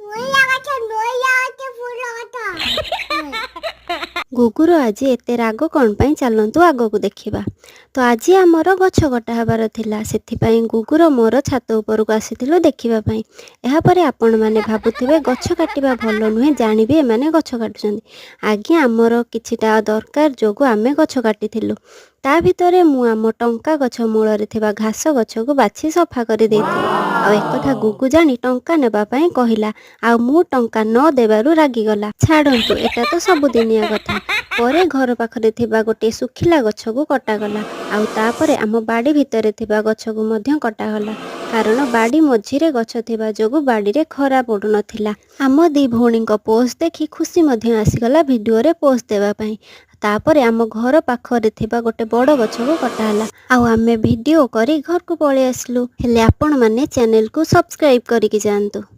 ନଡ଼ିଆ ଗଛ, ନଡ଼ିଆ ଗଛ, ଫୁଲ ଗଛ। ଗୁଗୁର ଆଜି ଏତେ ରାଗ କ'ଣ ପାଇଁ? ଚାଲନ୍ତୁ ଆଗକୁ ଦେଖିବା। ତ ଆଜି ଆମର ଗଛ କଟା ହେବାର ଥିଲା, ସେଥିପାଇଁ ଗୁଗୁର ମୋର ଛାତ ଉପରକୁ ଆସିଥିଲୁ ଦେଖିବା ପାଇଁ। ଏହାପରେ ଆପଣମାନେ ଭାବୁଥିବେ, ଗଛ କାଟିବା ଭଲ ନୁହେଁ, ଜାଣିବି ଏମାନେ ଗଛ କାଟୁଛନ୍ତି। ଆଜ୍ଞା, ଆମର କିଛିଟା ଦରକାର ଯୋଗୁଁ ଆମେ ଗଛ କାଟିଥିଲୁ। ତା ଭିତରେ ମୁଁ ଆମ ଟଙ୍କା ଗଛ ମୂଳରେ ଥିବା ଘାସ ଗଛକୁ ବାଛି ସଫା କରିଦେଇଥିଲି। ଆଉ ଏକଥା ଗୁଗୁ ଜାଣି ଟଙ୍କା ନେବା ପାଇଁ କହିଲା, ଆଉ ମୁଁ ଟଙ୍କା ନ ଦେବାରୁ ରାଗିଗଲା। ଛାଡ଼ନ୍ତୁ, ଏଟା ତ ସବୁଦିନିଆ କଥା। ପରେ ଘର ପାଖରେ ଥିବା ଗୋଟିଏ ଶୁଖିଲା ଗଛକୁ କଟାଗଲା, ଆଉ ତାପରେ ଆମ ବାଡ଼ି ଭିତରେ ଥିବା ଗଛକୁ ମଧ୍ୟ କଟାଗଲା, କାରଣ ବାଡ଼ି ମଝିରେ ଗଛ ଥିବା ଯୋଗୁଁ ବାଡ଼ିରେ ଖରା ପଡ଼ୁନଥିଲା। ଆମ ଦି ଭଉଣୀଙ୍କ ପୋଜ୍ ଦେଖି ଖୁସି ମଧ୍ୟ ଆସିଗଲା ଭିଡ଼ିଓରେ ପୋଜ୍ ଦେବା ପାଇଁ। ତାପରେ ଆମ ଘର ପାଖରେ ଥିବା ଗୋଟେ ବଡ଼ ଗଛକୁ କଟା ହେଲା, ଆଉ ଆମେ ଭିଡ଼ିଓ କରି ଘରକୁ ପଳେଇ ଆସିଲୁ। ହେଲେ ଆପଣମାନେ ଚ୍ୟାନେଲକୁ ସବସ୍କ୍ରାଇବ୍ କରିକି ଯାଆନ୍ତୁ।